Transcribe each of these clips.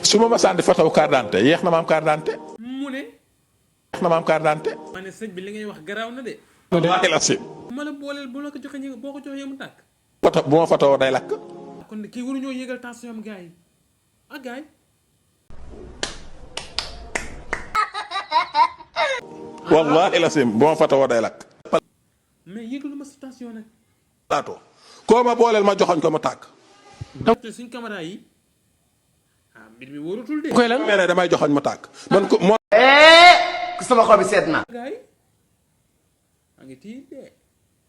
su ma sànni photo carte d'identité yéex na ma am carte d'identité. mu ne. yéex na ma am carte d'identité. ma ne sëñ bi li ngay wax garaaw na de. wallaahi la si. ma la booleel bu la ko joxee ñu boo ko joxee mu tàkk. photo bu ma photo day lakk. kon kii waruñoo yëgal tension am gars yi ah gars yi. wallaahi la si bu ma photo day lakk. mais yëgalu ma sa tension nag. plateau koo ma booleel ma joxoñ ko mu tàkk. te suñ caméra yi ah mbir mi wóorutul de. koy lan mere damay joxoñ mu tàkk. man ko moo. ku sama xol bi seet na. gars yi maa ngi tiit de.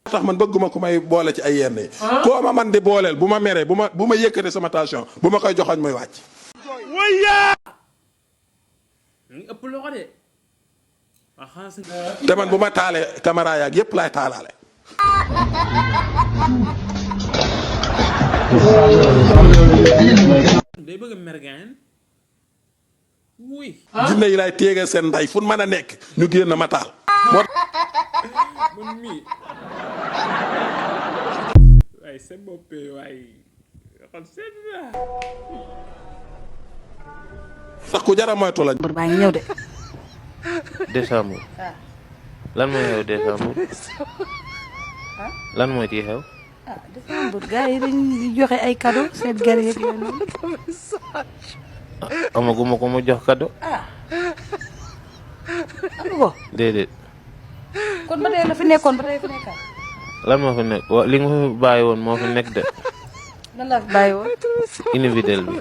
tax man bëgguma ku may boole ci ay yenn yi. koo ma man di booleel bu ma meree bu ma yëkkatee sama tension bu ma koy joxoñ muy wàcc. mu ngi ëpp loxo de. waaw xanaa sa. te man bu ma taalee caméra yaag yépp laay taalaale. day bëgg a mer gain. wuy. jinne yi laay téegal seen nday fu mën a nekk ñu génn ma taal. moo man mii. waaye sa boppee waaye xol sedd na. tax ku jara moytu lañ. baa ngi ñëw de. décembre. lan mooy xew décembre. lan mooy ci xew. décembre gars yi dañuy joxe ay cadeau seen gerte yeeg yooyu noonu. amaguma ko mu jox cadeau. amu ko. déedéet. kon ba tey la fi nekkoon ba tey fi nekkaat. lan moo fi nekk li nga fi bàyyi woon moo fi nekk de. lan la fi bàyyi woon. individuel bi.